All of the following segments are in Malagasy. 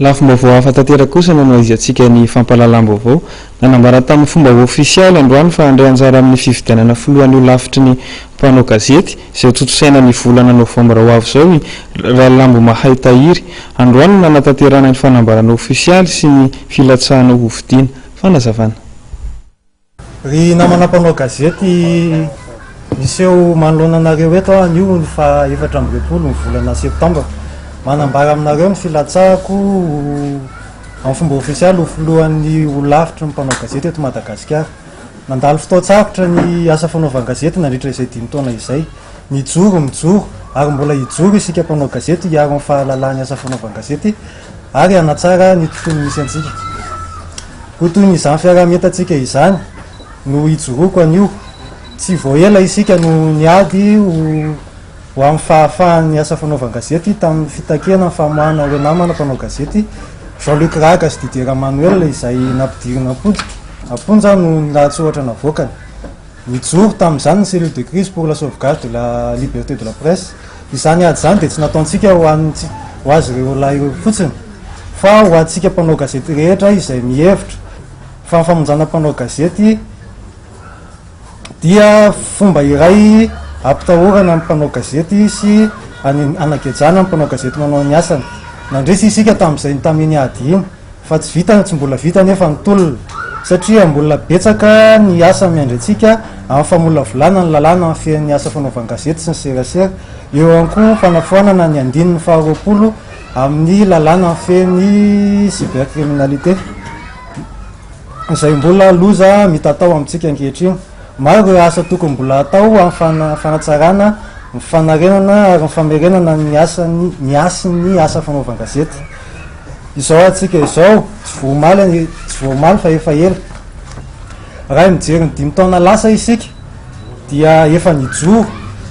Lafim-baovao hafa tanteraka kosa no hanohizantsika ny fampahalalam-baovao. Nanambara tamin'ny fomba ofisialy androany fa handray anjara amin'ny fifidianana filohan'ny holafitry ny mpanao gazety, izay hotontosaina ny volana novambra ho avy izao i Ralambomahay Tahiry. Androany no nanatanterahana ny fanambarana ofisialy sy ny filatsahana hofidiana. Fanazavana. Ry namana mpanao gazety, miseho manoloana anareo eto aho anio ny faha 24 ny volana septambra. Manambara aminareo ny filatsahako amin'ny fomba ofisialy ho filohan'ny holafitry ny mpanao gazety eto Madagasikara. Nandalo fotoan-tsarotra ny asa fanaovan-gazety nandritra izay dimy taona izay. Nijoro, mijoro ary mbola hijoro isika mpanao gazety hiaro ny fahalalahan'ny asa fanaovan-gazety ary hanatsara ny tontolo misy antsika. Ho toy ny izany fiaraha-mientantsika izany no hijoroako anio. Tsy vao ela isika no niady ho ho amin'ny fahafahan'ny asa fanaovan-gazety tamin'ny fitakiana ny famoahana ireo namana mpanao gazety Jean Luc Raga sy Didier Ramanoelina izay nampidirina am-ponja am-ponja noho ny lahatsoratra navoakany. Nijoro tamin'izany ny Cellule de crise pour la sauvegarde de la liberté de la presse. Izany ady izany dia tsy nataontsika ho an'ny ho azy ireo lahy ireo fotsiny fa ho antsika mpanao gazety rehetra izay mihevitra fa ny famonjana mpanao gazety dia fomba iray ampitahorana ny mpanao gazety sy anagejana ny mpanao gazety manao ny asany. Nandresy isika tamin'izay tamin'iny ady iny fa tsy vita tsy mbola vita anefa ny tolona satria mbola betsaka ny asa miandry antsika amin'ny famolavolana ny lalàna mifehy ny asa fanaovan-gazety sy ny serasera. Eo ihany koa fanafoanana ny andininy faharoapolo amin'ny lalàna mifehy ny cybercriminalité izay mbola loza mitatao amintsika ankehitriny. Maro ireo asa tokony mbola hatao amin'ny fanatsarana, ny fanarenana ary ny famerenana ny asan'ny ny hasin'ny asa fanaovan-gazety. Izao antsika izao, tsy vao omaly tsy vao omaly fa efa ela. Raha mijery ny dimy taona lasa isika dia efa nijoro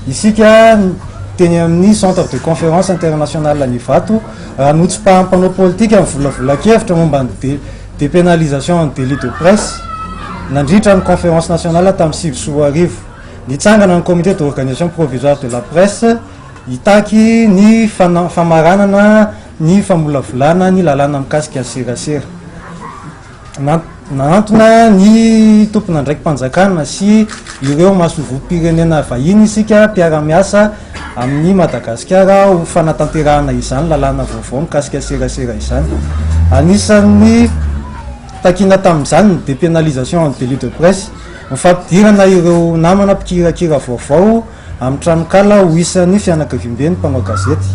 isika teny amin'ny Centre de conférence international any Ivato raha notsipahan'ny mpanao politika ny volavolan-kevitra momba ny dépénalisation ny délit de presse nandritra ny conférence nationale tamin'ny 2009. Nitsangana ny Comité d'organisation provisoire de la presse hitaky ny famaranana ny famolavolana ny lalàna mikasika ny serasera. Nahantona ny tompon'andraiki-panjakana sy ireo masoivohom-pirenena vahiny isika mpiara-miasa amin'i Madagasikara ho fanatanterahana izany lalàna vaovao mikasika serasera izany. Anisan'ny takiana tamin'izany ny dépénalisation ny délit de presse, ny fampidirana ireo namana mpikirakira vaovao amin'ny tranonkala ho isan'ny fianakaviamben'ny mpanao gazety.